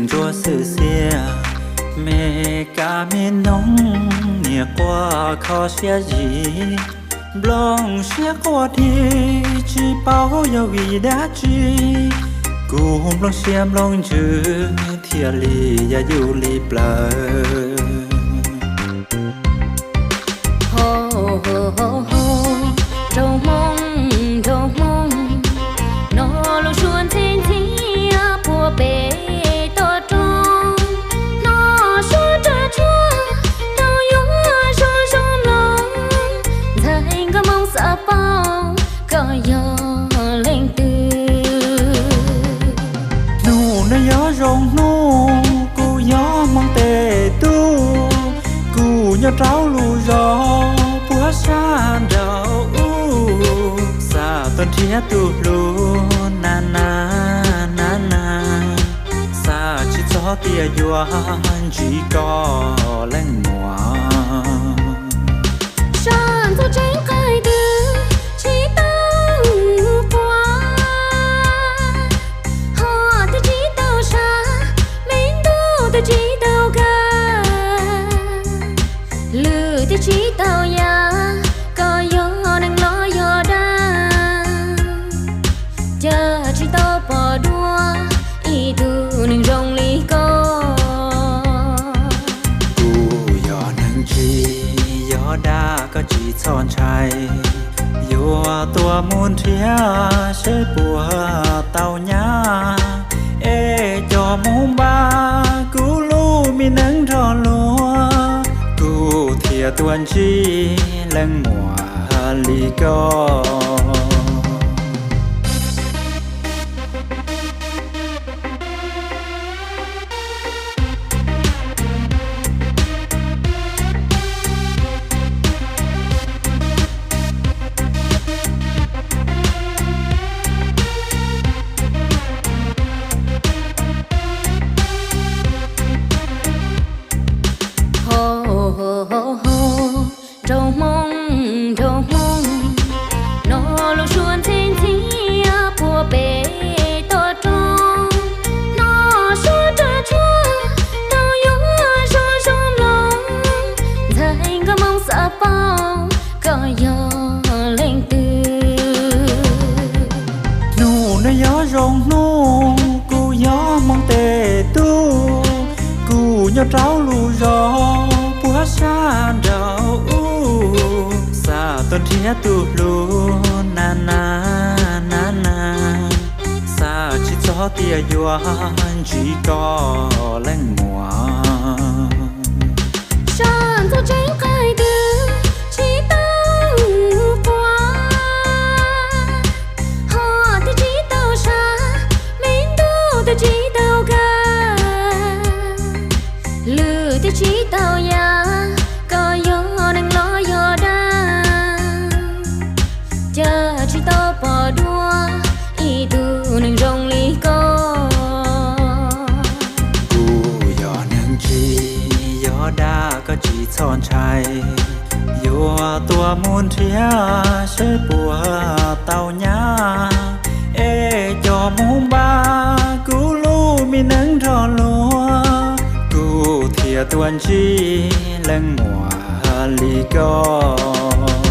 Tsuas xwm xiam, me kab me noog, niam quaj kho siab zim, nplooj siab quaj dhi, tsis paub yog vim dab tsi, kuv nplooj siab nplooj ntsws thiaj li yaj yuj li plawv. Ho, ho, ho, nraug Hmoob, nraug Hmoob, no lub suab ntxhiab ntxhiab puag pem toj roob, no suab rog tshuab tau yuav zoo zoo mloog, ntxhais nkauj Hmoob xav paub koj yog leej twg. Hnub no yog zoo hnub, kuv yog Hmoob tes tub, kuv nyob rau lub zos puag sab nraud ub, xav tuaj nrhiav tus hlub na na na na, xav tsis txog tias yuav ntsib koj leej muam. Sab ntxuaj tseeb qai twg tsis tau quaj, hom twb tsis tau sab, me ntuj twb tsis tau kawg, lwm twb tsis tau yam, koj yog neeg los yog dab, cas tsis tau pom dua ib tug neeg zoo li koj. Kuv yog neeg tsis yog dab koj tsis txhob ntshai, yuav tuaj mus nrhiav seb puas tau nyab, es coj mus npaj kuv lub me neej nrog luag, kuv thiaj tuaj ntsib leej muam li koj. Ho, ho, ho, nraug Hmoob, nraug Hmoob, no lub suab ntxhiab ntxhiab puag pem toj roob, no suab rog tshuab tau yuav zoo zoo mloog, ntxhais nkauj Hmoob xav paub koj yog leej twg. Hnub no yog zoo hnub, kuv yog Hmoob tes tub, kuv nyob rau lub zos puag sab nraud ub, xav tuaj nrhiav tus hlub na na na na, xav tsis txog tias yuav ntsib koj leej muam. Sab ntxuaj tseeb qai twg tsis tau quaj, hom twb tsis tau sab, me ntuj twb tsis tau kawg, lwm twb tsis tau yam, koj yog neeg los yog dab, cas tsis tau pom dua ib tug neeg zoo li koj. Kuv yog neeg tsis yog dab koj tsis txhob ntshai, yuav tuaj mus nrhiav seb puas tau nyab, es coj mus npaj kuv lub me neej nrog luag, kuv thiaj tuaj ntsib leej muam li koj.